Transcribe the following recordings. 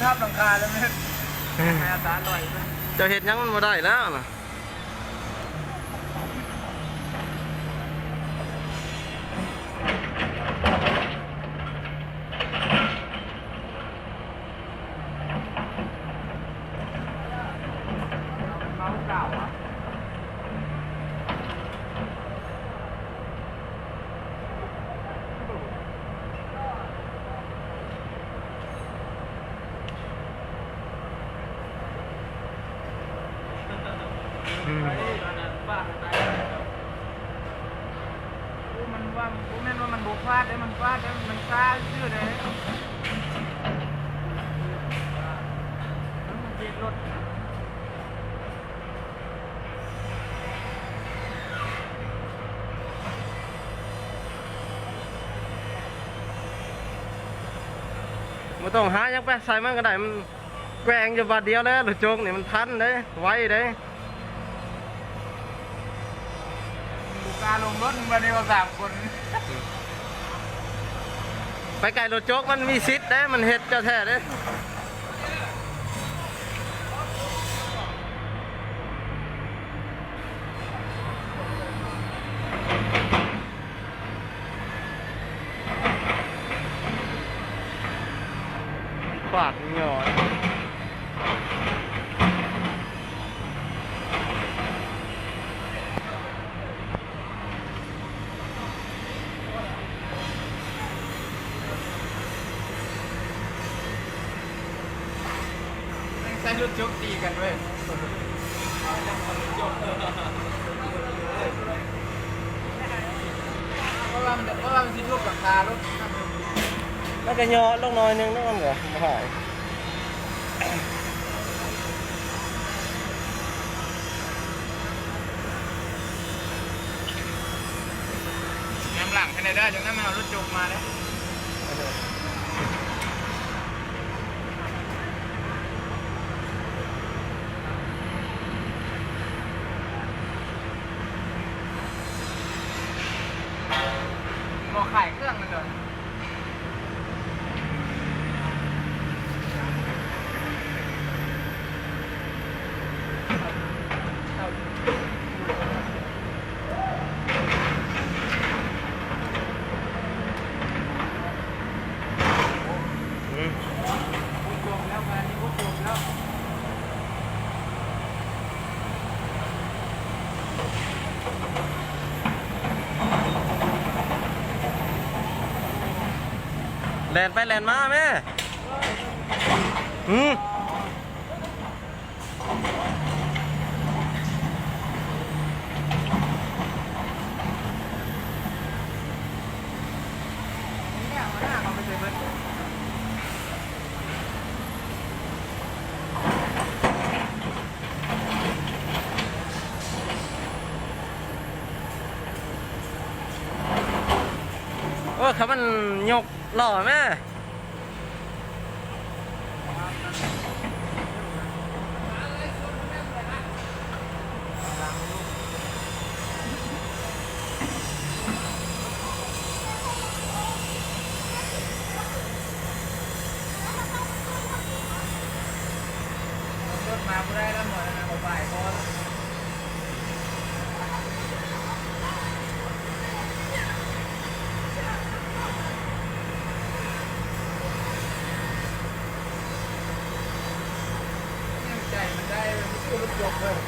ທັບຫຼັງຄາແລ້ວແມ່ນ ໃຫ້ອາສາລອຍ ເຈົ້າເຮັດຫຍັງມັນບໍ່ໄດ້ແລ້ວນະ. ເມົາກາວອະ. ອືມ ໂອ້ ມັນວ່າ ບໍ່ແມ່ນວ່າມັນບໍ່ຟາດເດ້ ມັນຟາດເດ້ ມັນຊ້າຊື່ເດ້ ມັນເບຣກລົດ. ບໍ່ຕ້ອງຫາຫຍັງໄປ ໃສ່ມັນກໍໄດ້ ມັນແກວ່ງຢູ່ບາດດຽວແຫຼະ ລົດຈົກນີ້ມັນທັນເດ້ ໄວເດ້. ບໍ່ກ້າລົງລົດ ບາດນີ້ເຮົາສາມຄົນ ໄປໃກ້ລົດຈົກມັນມີສິດເດ້ ມັນເຮັດເຈົ້າແທ້ເດ້. ປາດຫຍໍ້. ແມ່ງໃຊ້ລົດຈົກຕີກັນເວີຍ. ເພາະວ່າມັນ ເພາະວ່າມັນຊິທຸບຫຼັງຄາລົດ ມັນກໍຫຍໍ້ລົງໜ້ອຍໜຶ່ງເນາະ ມັນກໍບໍ່ຫາຍ. ຍາມຫຼັງໃຫ້ແດ່ເດີ ຈັ່ງນັ້ນມັນເອົາລົດຈົກມາເດ້. ໝໍ້ຂາຍເຄື່ອງນັ້ນເດີ. ອືມ ແລ່ນໄປແລ່ນມາແມ່. ອືມ. ໂອ້ຍ ຄັນມັນຍົກລໍ້ແມ້. ລົດມາບໍ່ໄດ້ແລ້ວ ໝໍນັ້ນນະ ບໍ່ໄປ ພໍແລ້ວ. ໃຈມັນໄດ້ ມັນຄືລົດຍົກເລີຍ.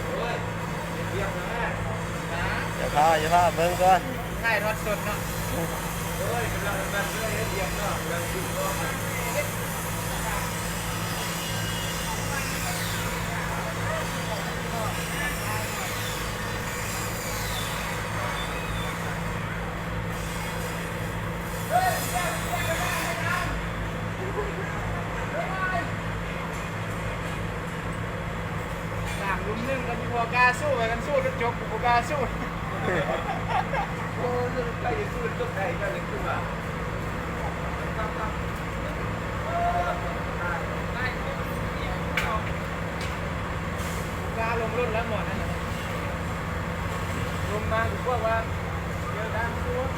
ໂອ້ຍ ເຮັດວຽກແລ້ວແມ່. ຢ່າພາ ຢ່າພາ ເບິ່ງກ່ອນ. ຖ່າຍທອດສົດເນາະ. ໂອ້ຍ ກຳລັງ ກຳລັງເຮັດວຽກເນາະ ກຳລັງ ສາມລຸມໜຶ່ງ ກໍບໍ່ກ້າສູ້ ໄປກັນສູ້ລົດຈົກ ບໍ່ກ້າສູ້. ໂອ້ຍ ໄປສູ້ລົດຈົກໄດ້ ກໍເລີຍຄືວ່າ ກ້າລົງລົດແລ້ວໝໍນັ້ນນະ ລົງມາຄືພວກວ່າ ເຈີດ້ານໂຄດ.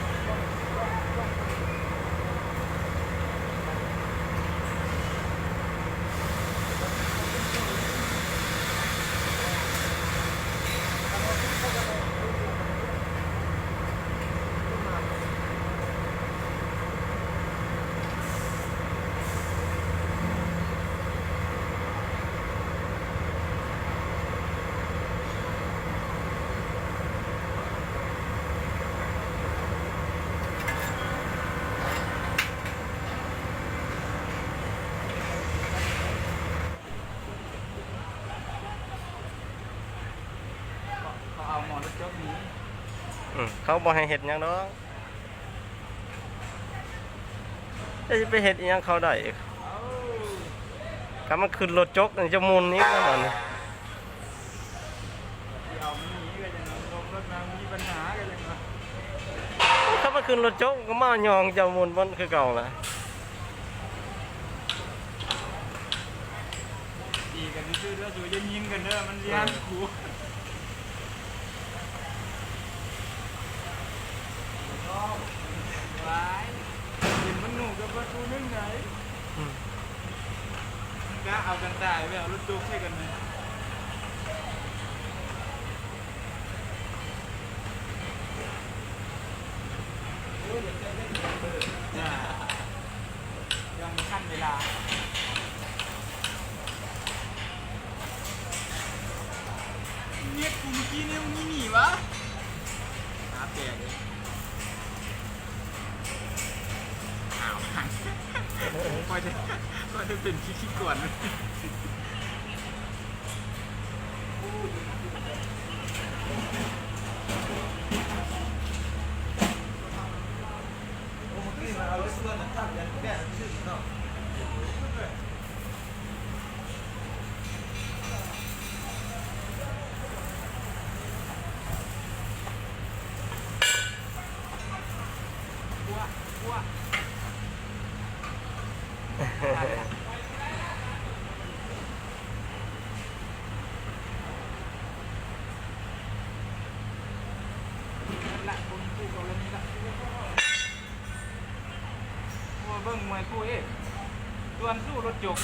ໝໍລົດຈົກນີ້ ອືມ ເຂົາບໍ່ໃຫ້ເຮັດຫຍັງດອກ. ຈະຊິໄປເຮັດອີ່ຫຍັງເຂົາໄດ້? ເອົ້າ ຄັນມັນຂຶ້ນລົດຈົກນີ້ຈະໝູນອີກແລ້ວບັດນີ້. ຊິເອົາມັນໜີກໍຍັງລົງລົດມາມີບັນຫາກໍຍັງວ່າ ຄັນມັນຂຶ້ນລົດຈົກກໍມາຍ້ອງເຈົ້າໝູນບ່ອນຄືເກົ່າລະ. ຕີກັນຊື່ໆເດີ ສູຢ່າຍິງກັນເດີ ມັນຊິຫັນກູ. ວາຍ ເຫັນມັນໜູກັບປະຕູໜຶ່ງໃດ. ອືມ ກະເອົາກັນຕາຍ ໄປເອົາລົດຈົກໃສ່ກັນນະ. ຍັງບໍ່ທັນເວລາ. ເນັດກູມື້ກີ້ນີ້ມັນມີໜີຫວາ? ຫາແປເລີຍ. ອ້າວ ຂ້ອຍໄດ້ ຂ້ອຍໄດ້ເປັນພິທີກອນ. ລະ ຄົນຄູ່ກໍເລີຍນີ້ລະ ມາເບິ່ງມວຍຄູ່ເອກ ດວນສູ້ລົດຈົກ.